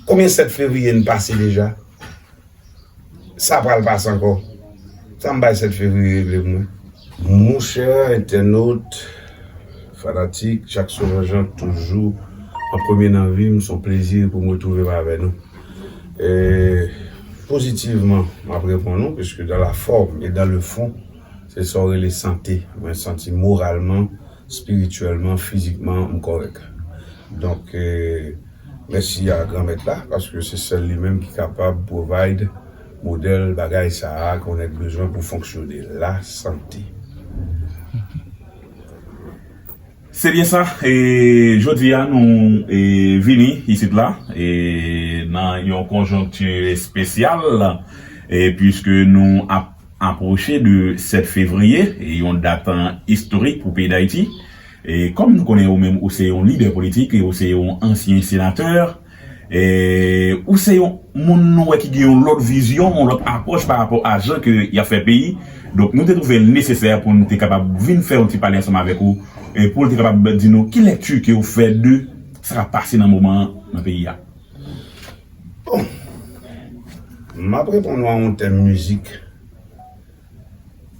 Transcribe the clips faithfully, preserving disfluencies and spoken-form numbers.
Konbyen sèt fevriye n pase deja? Sa pral pase ankò. Sa m bay sèt fevriye regle pou mwen. Monchè entènot, fanatik, Jackson Jean-Jean toujou an premye nan vi m, se yon plezi pou m retwouve m avè nou. E, pozitivman, m ap reponn ou, piske dans la forme et dans le fond, se sa w rele sante. Mwen santi moralman, espirityèlman, fizikman, m kòrèk. Donk, e, mèsi a Granmèt la, paske se sèl li menm ki kapab provide modèl bagay sa a ke w nèk bezwen pou fonksyone, la sante. Se byen sa, e, jodi a nou, e, vini isit la, e, nan yon konjonkti espesyal, e, puiske nou ap apwoche de sèt fevriye, e, yon dat, e, istorik pou peyi Dayiti. E, kòm nou konnen ou menm, ou se yon lidè politik e ou se yon ansyen senatè, e, ou se yon moun nou wè ki gen yon lòt vizyon, yon lòt apwòch pa rapò a jan ke y ap fè peyi. Donk, nou te twouve l nesesè pou nou te kapab vin fè yon ti pale ansanm avèk ou, e pou l te kapab di nou ki lèkti ke w fè de sa k ap pase nan moman an nan peyi a. Bon, m ap reponn ou a yon tèm mizik,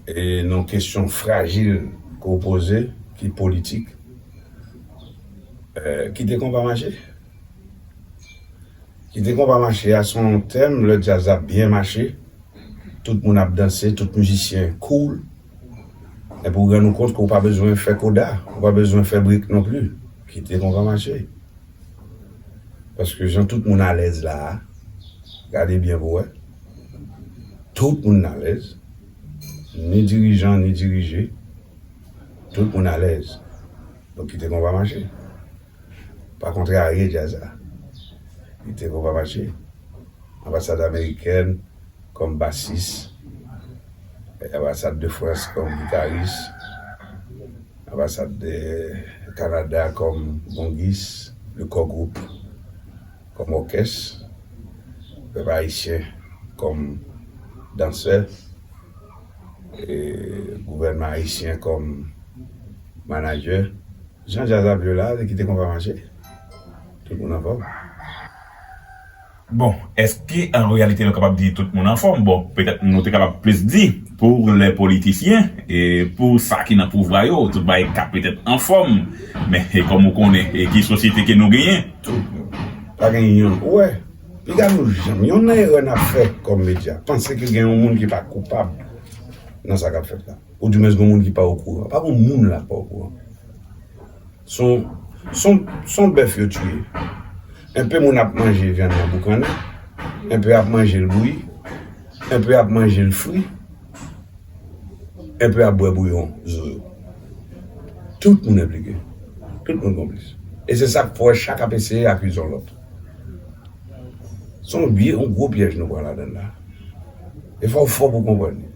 e nan kesyon frajil ke w poze, ki politik. E, kite konpa mache. Kite konpa mache a se yon tèm, lè djaz ap byen mache, tout moun ap danse, tout mizisyen cool. Epi w rann ou kont ke w pa bezwen fè koda, w pa bezwen fè brik non pli. Kite konpa mache. Paske jan tout moun alèz la a, gade byen pou wè. Tout moun alèz. Ni dirijan, ni dirije. Tout moun alèz. Donk kite konpa mache. Pa kontrarye djaz la. Kite konpa mache. Anbasad amerikèn kòm basis, anbasad de Frans kòm gitaris, anbasad de Kanada kòm bongis, le Core Group kòm òkès, pèp ayisyen kòm dansè, e gouvènman ayisyen kòm manadjè. Jan djaz ap jwe la, se kite konpa mache. Tout moun anfòm. Bon, èske an reyalite nou kapab di tout moun anfòm? Bon, petèt nou te kapab plis di pou lè politisyen e pou sa ki nan pouvwa yo, tout bagay ka petèt anfòm. Men, e kòm ou konnen, e ki sosyete ke nou genyen? Tout moun. Pa gen youn. Ou wè, piga nou janm, youn nan erè n ap fè kòm medya, panse ke gen yon moun ki pa koupab nan sa k ap fèt la. Oudimwens gen moun ki pa okouran. Pa gen moun la k pa okouran. Se yon, se yon, se yon bèf yo tiye. Enpe moun ap manje vyann nan boukannen, enpe ap manje l bouyi, enpe ap manje l fri, enpe ap bwè bouyon zo yo. Tout moun enplike. Tout moun konplis. E se sa k fè w wè chak ap eseye akize yon lòt. Se yon bye, yon gwo pyèj nou pran ladann la. E fò w fò pou w konprann li.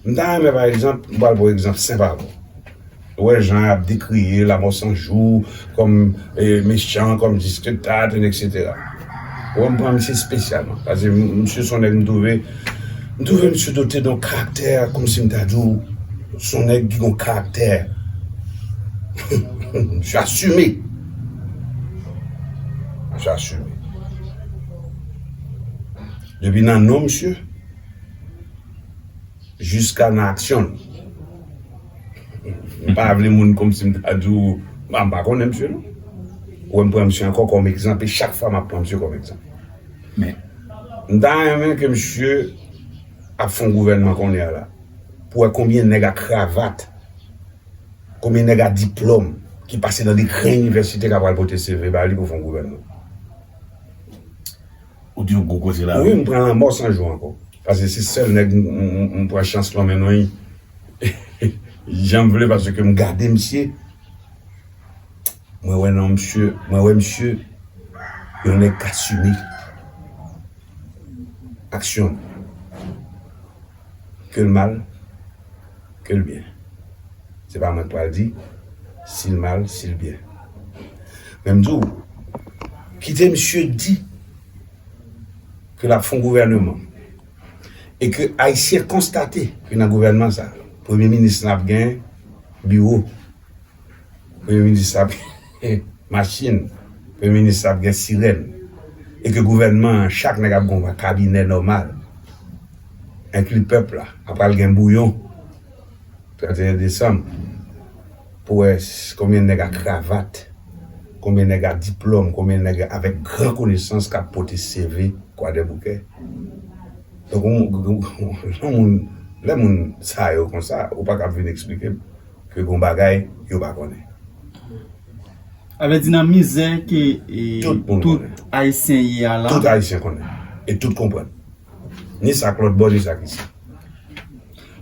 M ta renmen, pa egzanp, m pral pran egzanp senp avè w. Ou wè jan y ap dekriye Lamò San Jou kòm, e, mechan, kòm diskretat, etsetera. Ou wè, m pran misye espesyalman. Paske m, misye se yon nèg m twouve, m twouve misye dote de yon karaktè, kòmsi m ta di w, se yon nèg ki gen yon karaktè. Misye asime. Misye asime. Depi nan non misye, jiska nan aksyon l. M pa vle moun kòmsi m ta di w, m pa, m pa konnen misye non. Ou wè m pran misye ankò kòm egzanp, e chak fwa m ap pran misye kòm egzanp. Men, m ta renmen ke misye ap fè yon gouvènman kounye a la, pou wè konbyen nèg a kravat, konbyen nèg a diplòm ki pase nan de gran inivèsite k ap pral pote C V ba li pou fè yon gouvènman. Ou di yon gwo koze la, wi, wi. M pran Lanmò San Jou ankò. Paske se sèl nèg m, m, m, m pran chans lonmen non li. Jan m vle, paske m gade misye. Mwen wè nan misye, mwen wè misye, yon nèg k asime aksyon l. Ke l mal, ke l byen. Se pa mwen k pral di si l mal, si l byen. Men m di w, kite misye di ke l ap fè yon gouvèneman e ke Ayisyen konstate ke nan gouvènman sa, premye minis lan ap gen biwo, premye minis la ap gen machin, premye minis la ap gen sirèn, E ke gouvènman an, chak nèg ap gen yon kabinè nòmal, enkli pèp la, ap pral gen bouyon, trannteyen desanm, pou wè s- konbyen nèg a kravat, konbyen nèg a diplòm, konbyen nèg avèk gran konesans k ap pote C V Kwadèboukè. Donk, yon, yon, yon moun, lè moun sa yo konsa, ou pa ka vin eksplike m ke gon bagay yo pa konnen. Sa vle di nan mizè ke e, tout Ayisyen ye a la. Tout Ayisyen konnen. E tout konprann. Ni sa k lòt bò, ni sa k isi.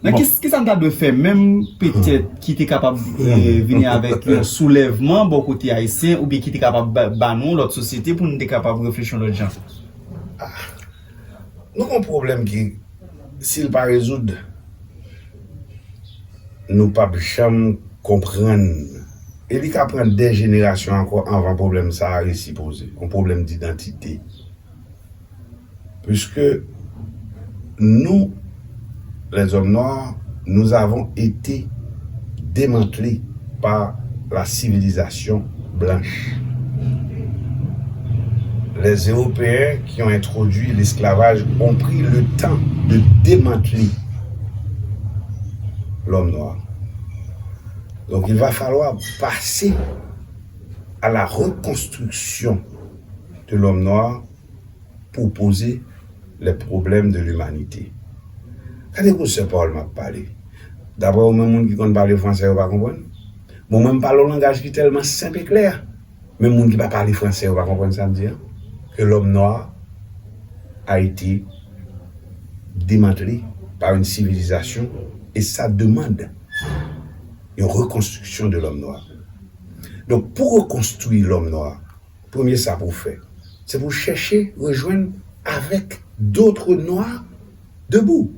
Men ki, ki sa n ta dwe fè menm petèt ki te kapab e, vini avèk yon soulèvman bò kote Ayisyen oubyen ki te kapab ba, ba nou yon lòt sosyete pou nou te kapab reflechi yon lòt jan? Nou gen yon pwoblèm ki, si l pa rezoud, nou p ap janm konprann. E li ka pran dè jenerasyon ankò anvan pwoblèm sa a resi poze. Yon pwoblèm didantite. Puisque nous, les hommes noirs, nous avons été démantelés par la civilisation blanche. Les Européens qui ont introduit l'esclavage ont pris le temps de démanteler l'homme noir. Donc il va falloir passer à la reconstruction de l'homme noir pour poser les problèmes de l'humanité. Gade gwosè pawòl m ap pale. Daprè ou menm, moun ki konn pale fransè yo pa konprann? Bon, mwen m pale yon langaj ki tèlman senp e klè. Men moun ki pa pale fransè yo pa konprann sa m di an. Que l'homme noir a été démantelé par une civilisation et ça demande une reconstruction de l'homme noir. Donk, pou rekonstwi lòm nwa, premye sa pou w fè, se pou w chèche rejwenn avèk d'autres noirs debout.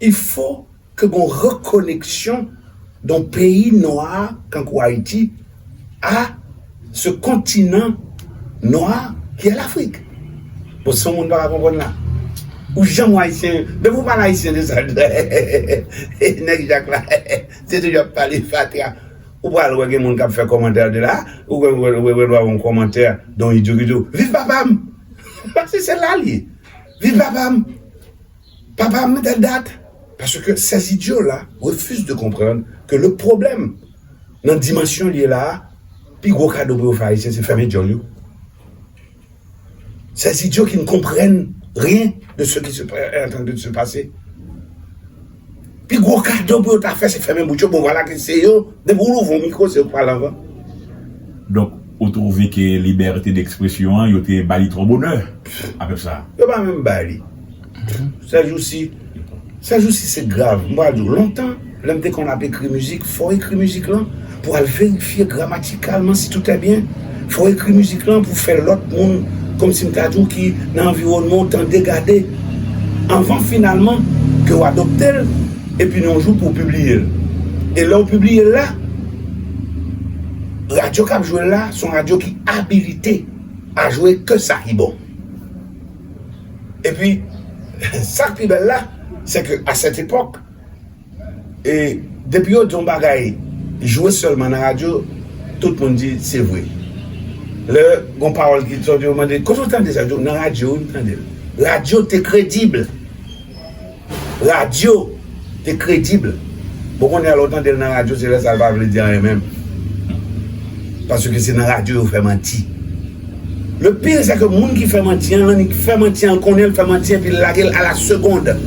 Il faut que gon rekoneksyon d'un pays noir kankou Ayiti a ce continent noir qui est l'Afrique. Bon, si yon moun pa ka konprann la, ou janm wè Ayisyen, depi w pale Ayisyen de sa, nèg Jak la, se toujou ap pale fatra. Ou pral wè gen moun k ap fè kòmantè de la, ou wè wè wè wè wè yon kòmantè don idyo ki di w, viv papa m! Paske se la l ye. Viv papa m! Papa m tèl dat. Parce que ces idiots-là refusent de comprendre que le problème, nan dimansyon l ye la a, pi gwo kado pou yo fè Ayisyen, se fèmen djòl yo. Ces idiots qui ne comprennent rien de ce qui se, est en train de se passer. Pi gwo kado pou yo ta fè, se fèmen bout yo. Bon, vwala ke se yo, depi w louvri yon mikwo, se yo k pral anvan. Donk, ou twouve ke libète dekspresyon an, yo te ba li twò bonè a pèp sa a? Yo pa menm ba li. Sèjousi, sèjousi se grav. M pral di w, lontan, lè m te konn ap ekri mizik, fò w ekri mizik lan pou al verifye gramatikalman si tout est bien. Fò w ekri mizik lan pou fè lòt moun, kòmsi m ta di w, ki nan anviwònman w tande, gade, anvan finalman ke w adopte l, epi nan yon jou pou w pibliye l. E lè w pibliye l la, radyo k ap jwe l la, se yon radyo ki abilite a jwe ke sa ki bon. Epi, sa k pi bèl la, se ke a sèt epòk, e, depi yo di yon bagay, jwe sèlman nan radyo, tout moun di se vre. Lè gon pawòl ki sòti, yo mande, kote w tande sa? Yo di w, nan radyo wi m tande l. Radyo te kredib. Radyo te kredib. Bon, kounye a lè w tande l nan radyo, se lè sa l pa vle di anyen menm. Paske se nan radyo yo fè manti. Le pire, c'est que moun ki fè manti an, li fè manti an, l konnen l fè manti an, epi l lage l à la seconde.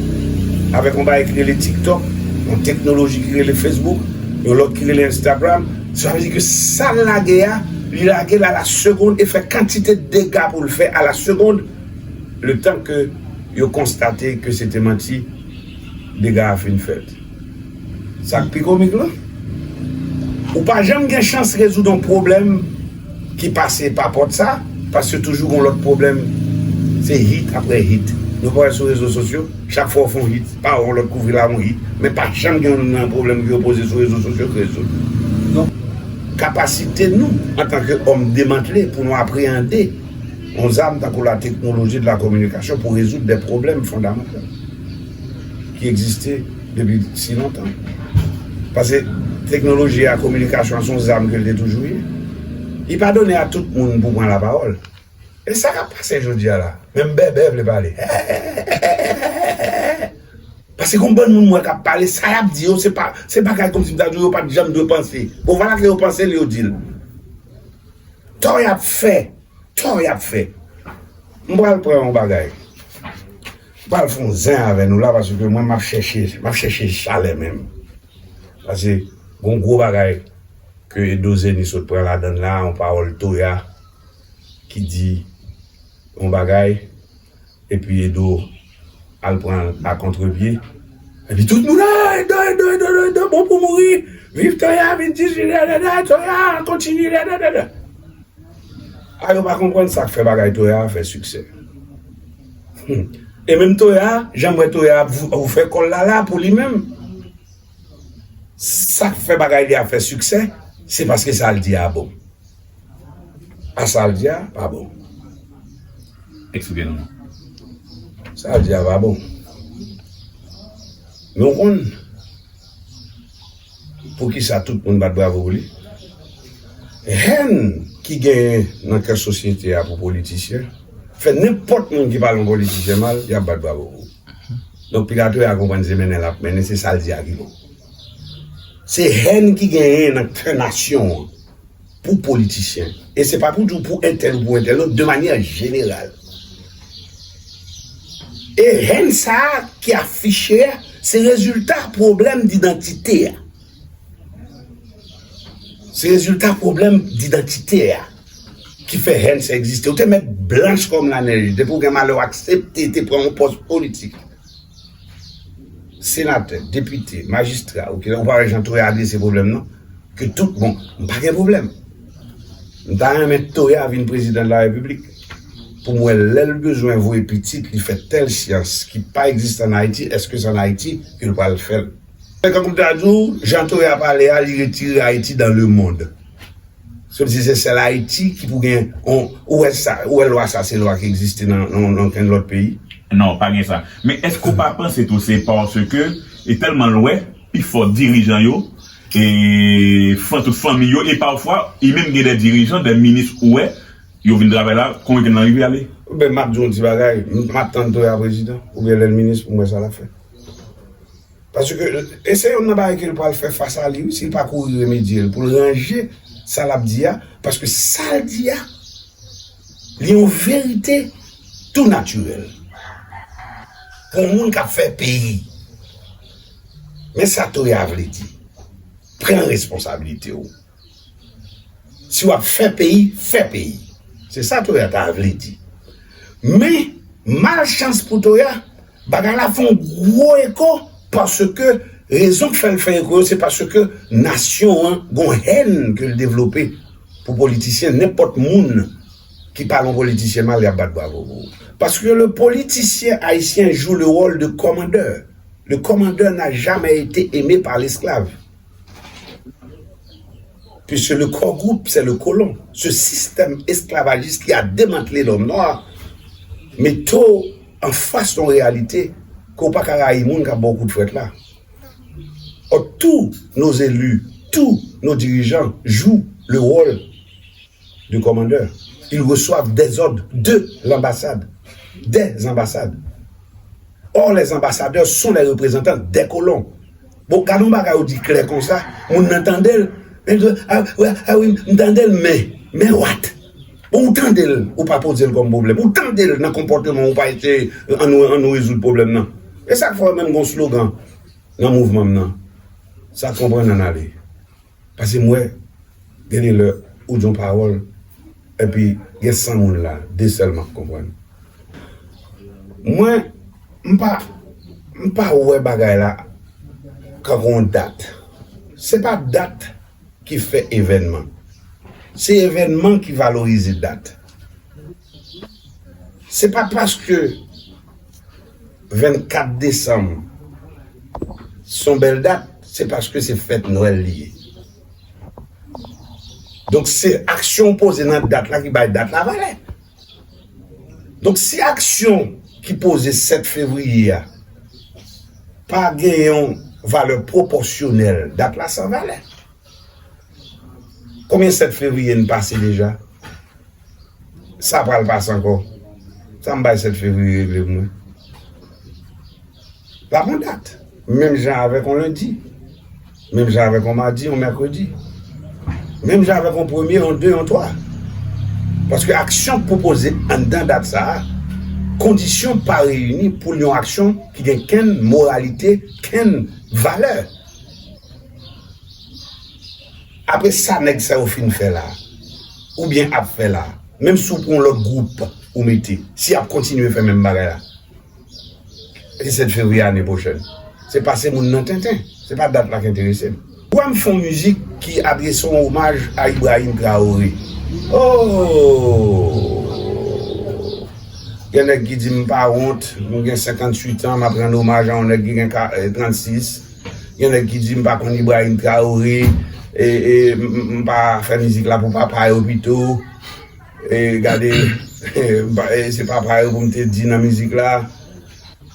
Avèk yon bagay ki rele TikTok, yon teknoloji ki rele Facebook, yon lòt ki rele Instagram. Sa vle di ke sa l lage a, li lage l à la seconde e fè kantite dega pou l fè à la seconde, le temps que yo konstate ke se te manti, dega a fin fèt. Sa k pi komik lan, ou pa janm gen chans rezoud yon pwoblèm ki pase pa pòt sa, paske toujou gon lòt pwoblèm, se hit apre hit. Nou pa wè sou rezo sosyo, chak fwa w fè yon hit, pa wè yon lòt kouvri l a yon hit, men pa janm gen yon pwoblèm ki yo poze sou rezo sosyo ki rezoud. Donk, kapasite nou, antanke òm demantle, pou nou apreyande yon zam tankou la technologie de la communication pou rezoud de pwoblèm fondamantal ki egziste depi si lontan. Paske teknoloji a, kominikasyon an, se yon zam ke l te toujou ye. Li pa donnen a tout moun pou pran lapawòl. E sa k ap pase jodi a la? Menm bèbè vle pale. Paske gon bann moun m wè k ap pale, sa y ap di yo, se pa, se bagay kòmsi m ta di w yo pa t janm dwe panse. Bon, vwala ke yo panse l, yo di l. Tò y ap fè. Tò y ap fè. M pral pran yon bagay. M pral fè yon zen avè nou la, paske mwen, m ap chèche, m ap chèche chalè menm. Paske gon gwo bagay ke Edo Zeni sot pran ladann la, yon pawòl Toya ki di yon bagay, epi Edo al pran l a kontrepye. Epi tout moun, "Ah, Edo, Edo, Edo, Edo, Edo, bon pou mouri. Viv Toya, vin di, Toya, kontinye, dadadada." A, yo pa konprann sa k fè bagay Toya a fè siksè. Hmm. E menm Toya, jan m wè Toya ap vou-, ouvè kò l la la pou li menm. Sa k fè bagay li a fè siksè, se paske sa l di a bon. A sa l di a, pa bon. Eksplike nou. Sa l di a pa bon. Men w konn, poukisa tout moun bat bravo pou li? Hèn ki genyen nan kè sosyete a pou politisyen fè nenpòt moun ki pale yon politisyen mal, y ap bat bravo pou ou. Donk, piga Toya konprann se mennen l ap mennen, se sa l di a ki bon. Se hèn ki genyen nan kè nasyon an pou politisyen. E se pa pou di w pou entèl ou pou entèl, non, de manyè jeneral. E hèn sa a ki afiche a, se rezilta pwoblèm didantite a. Se rezilta pwoblèm didantite a ki fè hèn sa egziste. Ou te mèt blanch kòm lanèj, depi w gen malè w aksepte te pran yon pòs politik. Senatè, depite, majistra, ou, ou pa wè jan Toya adrese pwoblèm nan? Ke tout, bon, m pa gen pwoblèm. M ta renmen Toya vin prezidan de la repiblik. Pou m wè lè l bezwen voye pitit li fè tèl syans ki pa egziste ann Ayiti, èske se ann Ayiti ke l pral fè l? Tankou m ta di w, jan Toya pale a, li retire Ayiti dans le monde. Se kòmsi se sèl Ayiti ki pou gen, on, ou wè sa, ou wè lwa sa, se lwa ki egziste nan, nan, nan okenn lòt peyi? Non, pa gen sa. Men èske w pa panse tou se paske e tèlman l wè pifò dirijan yo e fan tout fanmi yo, e pafwa, e menm gen de dirijan, de minis ou wè, yo vin travay la, kon wikenn nan rive ale? Oubyen m ap di yon ti bagay, m ap tann Toya prezidan, oubyen lè l minis pou m wè sa l ap fè. Paske, e se youn nan bagay ke l pral fè fas a li, wi, si l pa kouri remedye l, pou l ranje sa l ap di a, paske sa l di a, li yon verite tou natirèl. Pou yon moun k ap fè peyi, men sa Toya vle di, pran responsablite w. Si w ap fè peyi, fè peyi. Se sa Toya ta vle di. Men, malchans pou Toya, bagay la fè yon gwo eko, paske rezon k fè l fè eko yo, se paske nasyon an gon hèn ke l devlope pou politisyen, nenpòt moun ki pale yon politisyen mal, y ap bat bravo pou ou. Paske le politisyen ayisyen joue le rôle de commandeur. Le commandeur n'a jamais été aimé par l'esclave. Puisque le core groupe, c'est le colon. Ce système esclavagiste qui a démantelé l'homme noir, mete w anfas yon reyalite ke w pa ka rayi moun k ap ba w kout frèt la. Or, tous nos élus, tous nos dirigeants jouent le rôle de commandeur. Ils reçoivent des ordres de l'ambassade, des ambassades. Or, les ambassadeurs sont les représentants des colons. Bon, gade yon bagay ou di klè konsa, moun nan tande l, men, ah, ah, ah wi, m tande l, men, men what? Bon, ou tande l, ou pa poze l kòm pwoblèm. Ou tande l nan konpòteman, ou pa eseye, ann nou, ann nou rezoud pwoblèm nan. E sa k fè w menm gon slogan nan mouvman m nan. Sa konprann ann ale. Paske m wè, gen de lè, ou di yon pawòl, epi gen san moun la, de sèlman k konprann. Mwen, m pa, m pa wè bagay la kankou yon dat. Se pa dat ki fè evènman. Se evènman ki valorize dat. Se pa paske vennkat desanm se yon bèl dat, se paske se fèt Nwèl li ye. Donk, se aksyon w poze nan dat la ki bay dat la valè. Donk, si aksyon ki poze sèt fevriye a pa gen yon valè pwopòsyonèl, dat la san valè. Konbyen sèt fevriye n pase deja? Sa pral pase ankò. Sa m bay sèt fevriye regle pou mwen. Pa pran dat. Menm jan avèk yon lendi. Menm jan avèk yon madi, yon mèkredi. Menm jan avèk yon premye, yon de, yon twa. Paske aksyon k pwopoze anndan dat sa a, kondisyon pa reyini pou l yon aksyon ki gen kenn moralite, kenn valè. Apre sa nèg sa yo fin fè la, oubyen ap fè la, menm si w pran yon lòt gwoup ou mete, si y ap kontinye fè menm bagay la, e sèt fevriye ane pwochèn. Se pase moun nan tenten. Se pa dat la k enterese m. Ou wè m fè yon mizik ki adrese yon omaj a Ibrahim Traoré. Oh! Gen nèg ki di m pa wont, m gen senkanntuit an, m ap rann omaj a yon nèg ki gen ka- eh, trannsis. Gen nèg ki di m pa konn Ibrahim Traoré, e, e, m, m, m pa fè mizik la pou papa yo pito. E gade, m pa- e se papa yo pou m te di nan mizik la.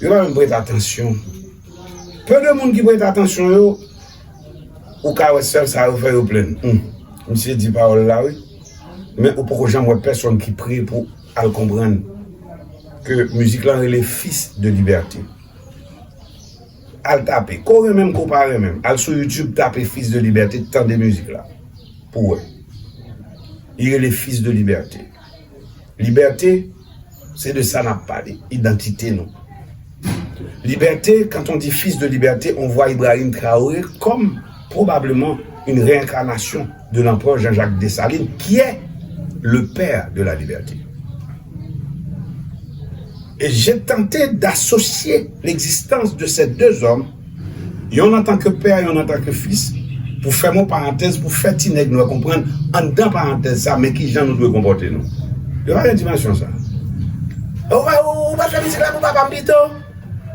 Yo pa menm prete atansyon. Pe de moun ki prete atansyon yo, ou ka wè sèl sa yo fè yo plenn. Hmm. Misye di pawòl la, wi. Men ou poko janm wè pèsonn ki pre pou al konprann ke mizik lan rele Fils de Liberté. Al tape. Ke w renmen m, ke w pa renmen m. Al sou YouTube, tape Fils de Liberté, tande mizik la. Pou w wè. Li rele Fils de Liberté. Libète, se de sa n ap pale, idantite nou. Liberté, quand on dit Fils de Liberté, on voit Ibrahim Traoré comme probablement une réincarnation de l'empereur Jean-Jacques Dessalines, qui est le père de la liberté. Et j'ai tenté d'associer l'existence de ces deux hommes, youn antanke pè, youn antanke fis, pou fèmen yon parantèz, pou fè ti nèg nwè konprann, anndan parantèz sa, men ki jan nou dwe konpòte nou. Yo pa gen dimansyon sa. Ou pa, ou, ou pa fè mizik la pou papa m pito?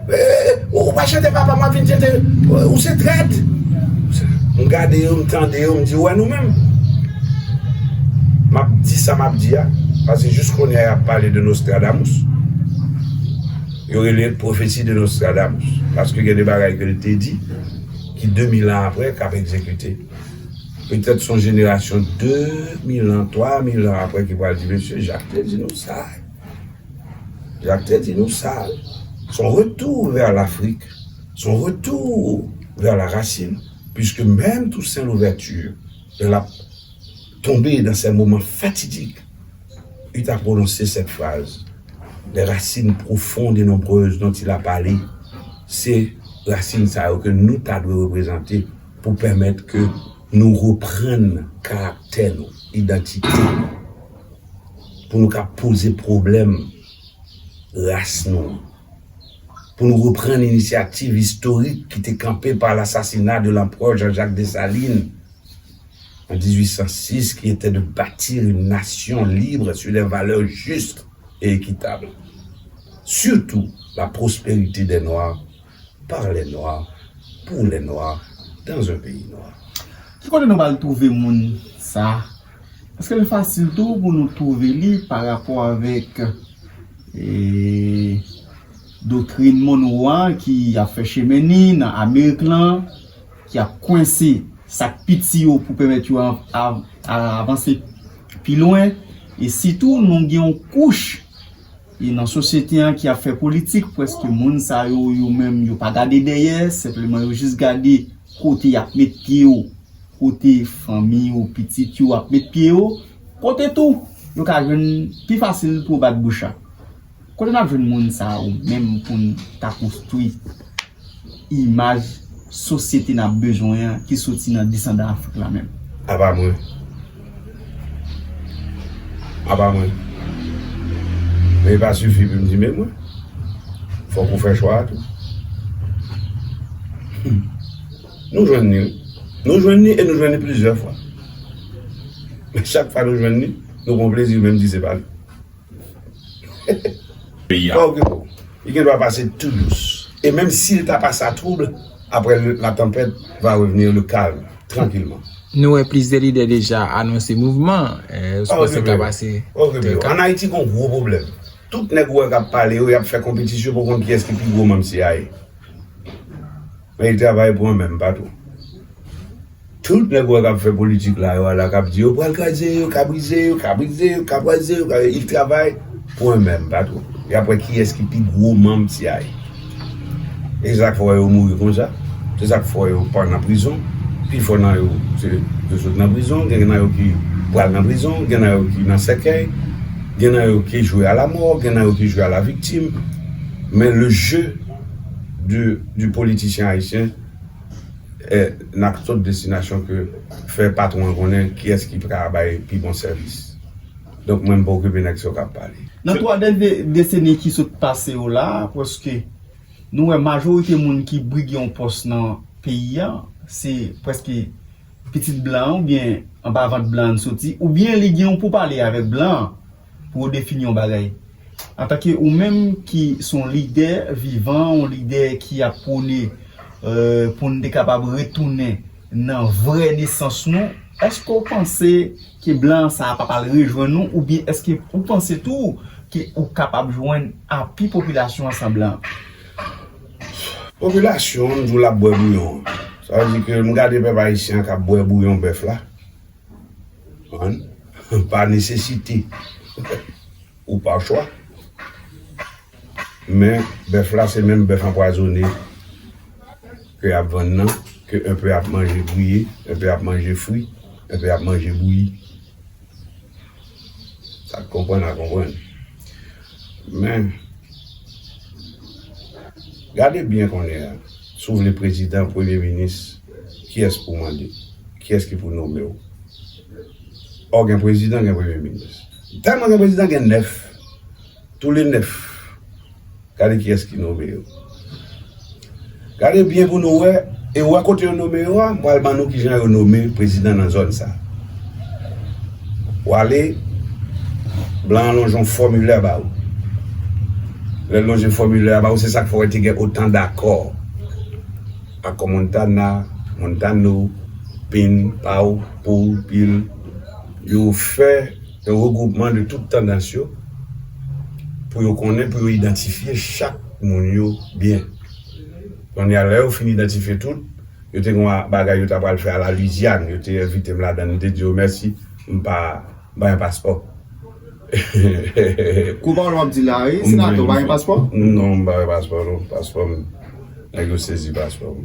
Eh, ou pa chante papa m, w ap vin chante, ou se trèt. M gade yo, m tande yo, m di, ou wè nou menm. M ap di sa m ap di a, paske jis kounye a y ap pale de Nostradamus. Yo rele l pwofesi de Nostradamus. Paske gen de bagay ke l te di, ki de mil an apre, k ap egzekite. Petèt se yon jenerasyon de mil an, twa mil an apre ki pral di, mesye, Jak te di nou sa. Jak te di nou sa. Son retour vers l'Afrique, son retour vers la racine, puisque même Toussaint Louverture, lè l ap tonbe dans ces moments fatidiques, il t'a prononcé cette phrase. Les racines profondes et nombreuses dont il a parlé, se rasin sa yo ke nou ta dwe reprezante pou pèmèt ke nou reprann karaktè nou, idantite nou, pou nou ka poze pwoblèm ras nou an, pou nou reprann inisyativ istorik ki te kanpe par l'assassinat de l'empereur Jean-Jacques Dessalines en dix-huit cent six, qui était de bâtir une nation libre sur des valeurs justes et équitables. Surtout la prospérité des Noirs, par les Noirs, pour les Noirs, dans un pays noir. Ki kote nou pral twouve moun sa? Paske li fasil tou pou nou twouve li pa rapò avèk, e, doktrin Monroe a ki ap fè chemen ni nan Amerik lan, ki ap kwense sa k piti yo pou pèmèt yo av- av- avanse pi lwen. E sitou, nou gen yon kouch e nan sosyete an ki ap fè politik, prèske moun sa yo, yo menm, yo pa gade dèyè, senpleman yo jis gade kote y ap met pye yo, kote fanmi yo, pitit yo ap met pye yo, kote tou yo ka jwenn pi fasil pou yo bat bouch a. Kote n ap jwenn moun sa yo menm pou n ta konstwi imaj sosyete n ap bezwen an ki soti nan desandan Afrik la menm? Apa mwen. Apa mwen. Men e pa sifi pou m di men mwen. Fòk ou fè chwa a tou. Nou jwenn ni, wi. Nou jwenn ni e nou jwenn ni plizyè fwa. Men chak fwa nou jwenn ni, nou pran plezi menm di se pa li. Peyi a. Pa okipe w. Li gen dwa pase tou dous. E menm si l ta pase a twoub, après le- la tempête va revenir le calme, tranquillement. Nou wè plizyè lidè deja anonse mouvman, eh, yo sipoze ka pase. Pa okipe w. An Ayiti gen yon gwo pwoblèm. Tout nèg ou wè k ap pale yo, y ap fè konpetisyon pou konn kiyès ki pi gwo manm C I A. Men y travay pou yon menm patwon. Tout nèg ou wè k ap fè politik la, yo la k ap di yo pral kraze, yo ka brize, yo ka brize, yo ka kraze, yo ka, ils travaillent pour eux-mêmes, pa twò. Y ap wè kiyès ki pi gwo manm C I A. E se sa k fè w wè yo mouri konsa. Se sa k fè w wè yo pa nan prizon. Pifò nan yo, se, yo sot nan prizon. Gen nan yo ki pral nan prizon. Gen nan yo ki nan sèkèy. Gen nan yo ki jwe a la mò. Gen nan yo ki jwe a la viktim. Men le jeu du, du politicien haïtien, eh, nan tout destinasyon ke fè patwon an konnen kiyès ki ka bay pi bon sèvis. Donk, mwen, m pa okipe nèg sa yo k ap pale. Nan twa dènye deseni ki sot pase yo la, prèske nou wè majorite moun ki brige yon pòs nan peyi a, se prèske pitit blan an oubyen anba vant blan an soti, oubyen li gen yon poupale avèk blan an pou yo defini yon bagay. Antanke ou menm ki se yon lidè vivan, yon lidè ki ap pwone, euh, pou n te kapab retounen nan vrè nesans nou, èske w panse ke blan sa a pa pral rejwenn nou, oubyen èske ou panse tou ke ou kapab jwenn api popilasyon an san blan? Popilasyon, m di w l ap bwè bouyon an. Sa vle di ke m gade pèp ayisyen an k ap bwè bouyon bèf la. Konprann? Pa nesesite. Ou pa chwa. Men bèf la, se menm bèf anpwazone ke y ap vann nan, ke un peu ap manje griye, un peu ap manje fri, un peu ap manje bouyi. Sa k konprann a konprann. Men, gade byen konnen an, si w vle prezidan, premye minis, kiyès pou w mande? Kiyès ki pou nome w? Ò, gen prezidan, gen premye minis. Tèlman gen prezidan, gen nèf. Tou le nèf. Gade kiyès ki nome yo. Gade byen pou nou wè, e wè kote yo nome yo a, m pral ban nou kijan yo nome prezidan nan zòn sa. W ale, blan an lonje yon fòmilè ba ou. Lè l lonje fòmilè a ba ou, se sa k fè w wè te gen otan dakò. Akò Montana, Montano, Pin, Paw, Pou, Pil, yo fè yon regwoupman de tout tandans yo pou yo konnen, pou yo idantifye chak moun yo byen. Kounye a, lè yo fin idantifye tout, yo te gen yon bagay yo ta pral fè a la Louisiane, yo te envite m ladan l, m te di yo mèsi, m pa, m pa gen paspò. Kou pawòl w ap di la, wi, senatè, w pa gen paspò? Non, m pa gen paspò, non. Paspò m, nèg yo sezi paspò m.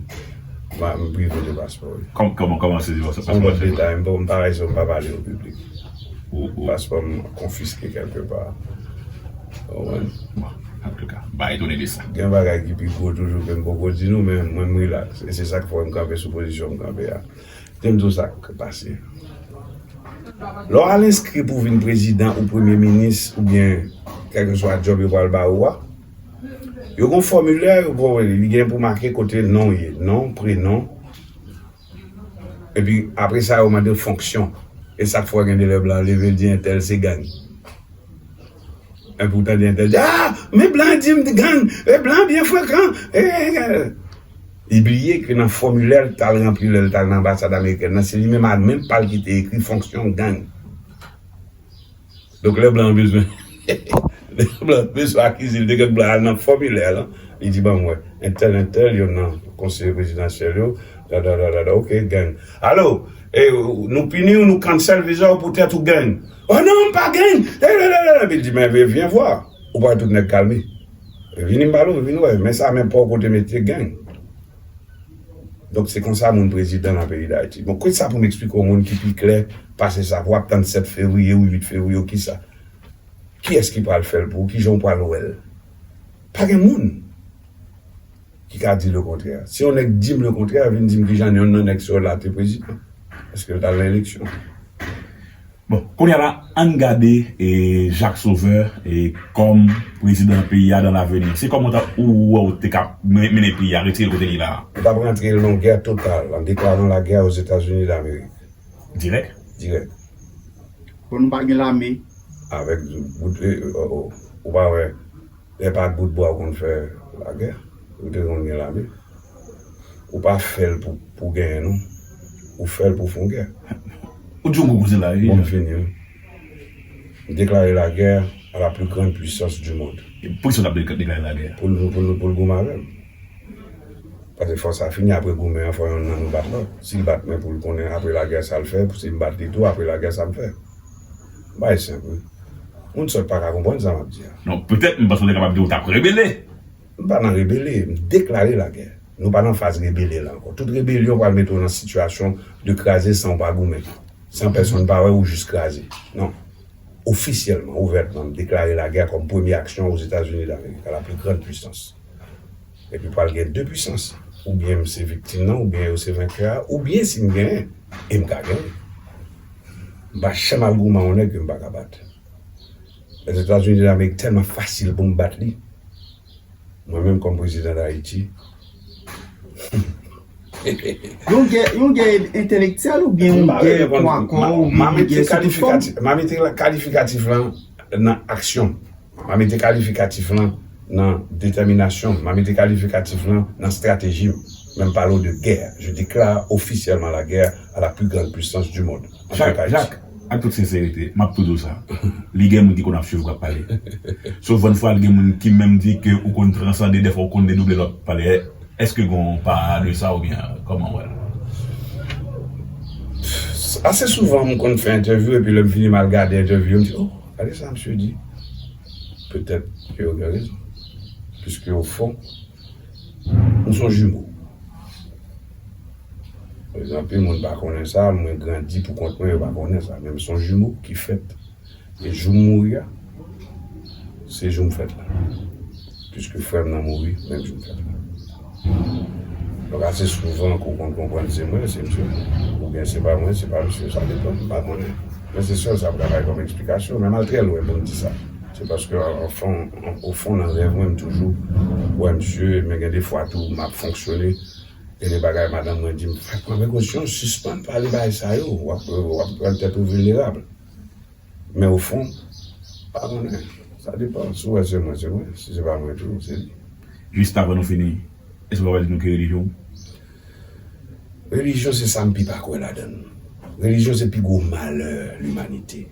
M, m prive de paspò, wi. Kòm-, kòman, kòman sezi paspò? Se yon lòt detay, m pa, m pa, m pa pale yo piblik. Paspò m konfiske kèlkepa. Ou konprann? Bon, antouka, m pa etone de sa. Gen bagay ki pi gwo toujou ke m poko di nou, men mwen, m rilaks. E se sa k fè m kanpe sou pozisyon m kanpe a. Kite m di w sa k pase. Lè w al enskri pou w vin prezidan ou premye minis oubyen kèlkeswa djòb yo pral ba ou a, yo gen yon fòmilè, yo ba w li, li gen pou make kote non w ye, non, prenon. Epi apre sa, yo mande w fonksyon. E sa k fè w gen de lè blan leve, l di entèl se gang. Epi w tande entèl di, "Ah, men blan di m gang, e blan byen frekan." E, e, e. Li bliye ke nan fòmilè l t al ranpli lè l t al nan anbasad amerikèn nan, se li menm ak men pa l ki te ekri fonksyon gang. Donk, lè blan an bezwen, lè blan an bezwen akize l de gang, blan an al nan fòmilè lan, li di, "Ban m wè, entèl, entèl, yo nan konseye prezidansyèl yo, da, da, da, da, da, ok, gang. Alo, e, nou pini w, nou cancel viza w poutèt ou gang." "Oh non, m pa gang!" E, la, la, la, la. Epi l di, "Men, vyen vwa, ou pa wè tout nèg kalme. Vini m pale w, vin wè, men sa, men pa w kote mete gang." Donk, se konsa moun prezidan nan peyi Dayiti. Bon, ki sa pou m eksplike yon moun ki pi klè pase sa? Pou w ap tann sèt fevriye ou uit fevriye ou kisa? Kiyès ki pral fè l pou ou? Kijan w pral wè l? Pa gen moun ki ka di lekontrè. Si yon nèg di m lekontrè, vin di m kijan yonn nan nèg sa yo la te prezidan. Èske l t al nan eleksyon? Bon, kounye a la, ann gade, e, Jacques Sauveur, e, kòm prezidan peyi a dans l'avenir. Se kòman w ta, ou, ou wè ou te ka men-, mennen peyi a, retire l kote li la a? M t ap rantre l nan yon gè total, en déclarant la guerre aux États-Unis d'Amérique. Dirèk? Dirèk. Bon, nou pa gen lame. Avèk bout, e, o, o, ou pa wè, lè pa ak bout bwa ou konn fè lagè, ou te konn gen lame. Ou pa fè l pou, pou genyen, non. Ou fè l pou fè yon gè. Ou di yon gwo koze la, wi. Bon, m fini, wi. M deklare lagè à la plus grande puissance du monde. E poukisa w t ap dek-, deklare lagè? Pou l, pou l, pou l goumen avè m. Paske fò sa fini, apre goumen an, fò yonn nan nou bat lòt. Si l bat mwen pou l konnen apre lagè sa l fè, si m bat li tou, apre lagè sa m fè. Bagay senp, wi. Moun sòt pa ka konprann sa m ap di a. Non, petèt, m panse w te kapab di w t ap rebele. M pa nan rebele, m deklare lagè. Nou pa nan faz rebele la ankò. Tout rebelyon pral mete w nan sitiyasyon de kraze san w pa goumen, san pèsonn pa wè w, ou jis kraze. Non. Ofisyèlman, ouvètman, m deklare lagè kòm premye aksyon Ozetazini Damerik, à la plus grande puissance. Epi pral gen de pwisans. Oubyen m se viktim nan, oubyen yo se venkè a, oubyen si m genyen, e m ka genyen. M pa janm al goumen yon nèg ke m pa ka bat. Lèzetazini Damerik tèlman fasil pou m bat li. Mwen menm kòm prezidan Dayiti. Yon gè, yon gè entelektyèl oubyen yon gè kwa kò oubyen yon gè sou tout fòm? M a mete kalifikatif lan nan aksyon. M a mete kalifikatif lan nan detèminasyon m. M a mete kalifikatif lan nan estrateji m. Men m pale w de gè. Je déclare officiellement la guerre à la plus grande puissance du monde. Jacques, Jacques, ak tout senserite, m ap tou di w sa. Li gen moun ki konn ap swiv w k ap pale. Souvan fwa, gen moun ki menm di ke ou konn transande, dèfwa ou konn dedouble lè w ap pale. Èske gen yon pa de sa oubyen kòman w wè l? Ase souvan, m konn fè entèvyou epi lè m fini m al gade entèvyou yo, m di, oh, gade sa misye di. Petèt ke yo gen rezon. Piske ofon, nou se yon jimo. Anpil moun pa konnen sa, mwen grandi pou kont mwen, yo pa konnen sa. Men m se yon jimo ki fèt. E jou m mouri a, se jou m fèt la. Piske frè m nan mouri, menm jou m fèt la. Donk, ase souvan ke w konn konprann se mwen, se misye. Oubyen se pa mwen, se pa misye, sa depann, m pa konnen. Men se sèl sa m ka bay kòm eksplikasyon, men m al trè lwen pou m di sa. Se paske, anfan, ofon, nan rèv mwen, m toujou wè misye, men gen de fwa tou, m ap fonksyone, gen de bagay madanm mwen di m, fè pran prekosyon, sispann pale bagay sa yo, w ap, w ap rann tèt ou vilnerab. Men ofon, pa konnen. Sa depann. Si w wè se mwen, se mwen. Si se pa mwen tou, se li. Jis avan nou fini, èske w kapab di nou ki relijyon w? Relijyon se sa m pi pa kwè ladan l. Relijyon se pi gwo malè limanite.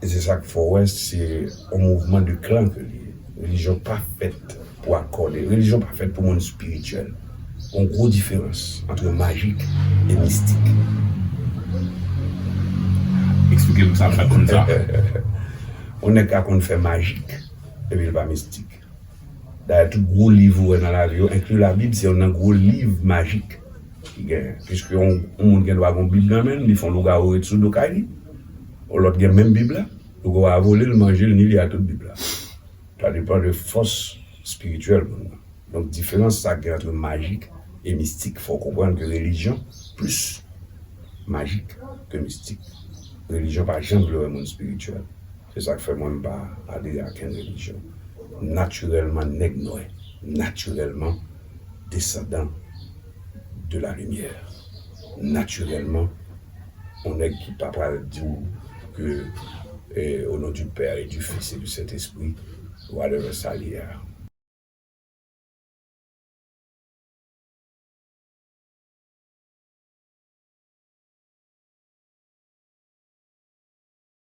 E se sa k fè w wè se yon mouvman de klan ke li ye. Relijyon pa fèt pou akòde. Relijyon pa fèt pou moun espirityèl. Gon gwo diferans ant majik e mistik. Eksplike m sa, m pa t konn sa. Yon nèg ka konn fè majik epi l pa mistik. Dayè, tout gwo liv ou wè nan lavi yo, enkli Labib, se youn nan gwo liv majik ki genyen. Piske yon, yon moun gen dwa gen yon Bib nan men l, li fè yon lougawou ret sou do kay li. Yon lòt gen menm Bib la, lougawou a vole l, manje l, ni li a tout Bib la. Sa depann de fòs espirityèl moun nan. Donk, diferans sa gen ant majik e mistik. Fò w konprann ke relijyon plis majik ke mistik. Relijyon pa janm vle wè moun espirityèl. Se sa k fè mwen m pa adere a kenn relijyon. Natirèlman nèg nwè. Natirèlman desandan de la limyè. Natirèlman, yon nèg ki pa pral di w ke, eh, au nom du Père et du Fils et du Saint-Esprit, whatever sa li ye a.